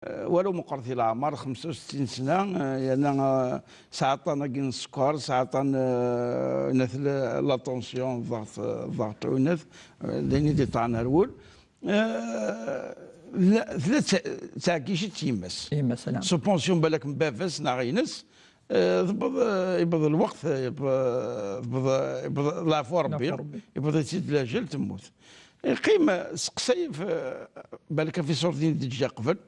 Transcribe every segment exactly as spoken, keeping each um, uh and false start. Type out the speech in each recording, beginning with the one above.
Eh, walaw meqqret i leɛmer, xemsa u settin sna, eh, yerna, eh, sɛa aṭṭan-agi n sskeṛ, sɛa aṭṭan, eh, la tension, ḍḍeɣt, ḍḍeɣt ɛunat, eh, d ayen i d-iṭṭɛen ar wul. Eh, tella, tella ttɛeggicit yemma-s. Yemma-s, naam. Subvention balak n baba-s neɣ ines, eh, tewweḍ, eh, yewweḍ lweqt, eh, yewweḍ, eh, yewweḍ, eh, yewweḍ leɛfu Ṛebbi, leɛfu Ṛebbi. Yewweḍ-itt-id lajal, temmut. Iqqim, eh, seqsay f-, balak ɣef iṣurdiyen i d-teǧǧa qbel.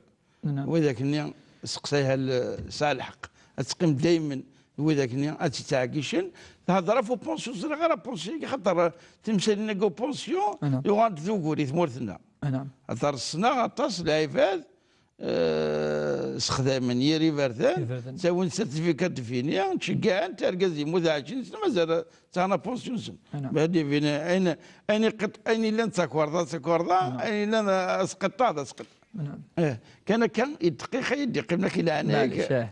Naam. Widak-nni seqsay hal, sɛa lḥeqq. Ad teqqim daymen d widak-nni ad tt-ittɛeggicen. Thedder ɣef upansiyu, ur ẓriɣ ara apansiyu-agi, xaṭer timsalin-agi upansiyu, naam, yuɣal-d d ugur i tmurt-nneɣ. Naam. Xaṭer ssneɣ aṭas lɛibad, eh, sexdamen yir iberdan, iberdan, ttawin certificat de fini, ttceggɛen-t, argaz yemmut ɛecrin sna, mazal ttaɣen apansiyu-nsen. Naam. Bad ibin, ayen, ayen iqeṭ-, ayen yellan d takerḍa, d takerḍa, naam, ayen yellan, eh, asqeṭṭa, d asqeṭṭa. Naam. Eh, kan akka, i dqiqa i d-iqqimen, ak i leɛnaya-k. Maɛlic, eh.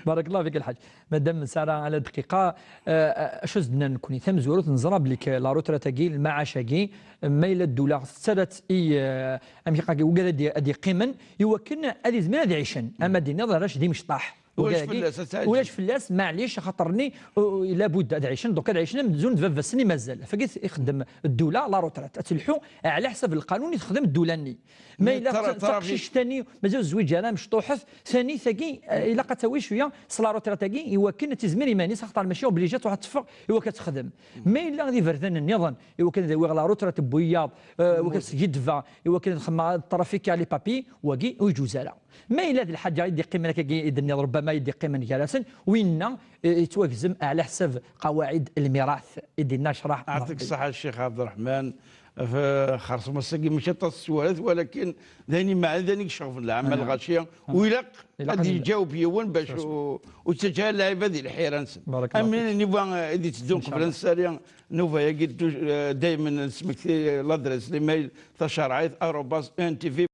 Barakallahu fik, Lḥaǧ. Madam Sara, ala dqiqa, eh, eh, acu s-d-nnan nekkni? Tamezwarut, neẓra belli k-, la retraite-agi, lmaɛac-agi, ma yella ddula tettarra-tt i, eh, amek iqal, wigad ad d-, ad d-iqqimen, i wakken ad izmiren ad ɛicen. Ama d-iniḍ arrac d imecṭaḥ. Ulac wigad-agi, fell-as, ad tt-ɛejjel. Ulac fell-as, maɛlic, axaṭer-nni, uh, labud ad ɛicen, donc ad ɛicen amzun d baba-sen i mazal. Fagi ixeddem ddula, la retraite, ad telḥu ɛla ḥsab lqanun i texdem ddula-nni. Ma yella taqcict-nni, mazal ur tezwiǧ ara, mecṭuḥet, tani tagi, eh, ilaq ad tawi cwiya s la retraite-agi, i wakken ad tizmir iman-is, axaṭer mačči obligé ad truḥ ad teffeɣ, i wakken ad texdem. Ma yella d iberdan nniḍen, i wakken ad awiɣ la retraite n wiyaḍ, eh, i wakken ad skiddbeɣ, i wakken ad xedmeɣ, ad trafikiɣ les papiers, wagi ur yeǧuz ara. Ma yella d lḥaǧa i d-iqqimen akkagi i d-nniḍ, rubbama i d-iqqimen gar-asen, winna, eh, yettwagzem ɛla ḥsab qawaɛid lmirath i d-inna ccreɛ. Ɛṭik ṣṣeḥḥa, Ccix Ɛebderreḥman, f-, xerṣum ass-agi mačči aṭas s twalat, walakin d ayen imeɛnen, d ayen i iceɣben lɛamma lɣaci, u ilaq ad iǧaweb yiwen bac ur, ur ttaǧǧa ara lɛibad di lḥira-nsen. Am nniba, eh, i d-itteddun qbel ad nessali nnuba-agi, eh, daymen nesmekti l'adresse, l'email, tacerɛit arobase E N T V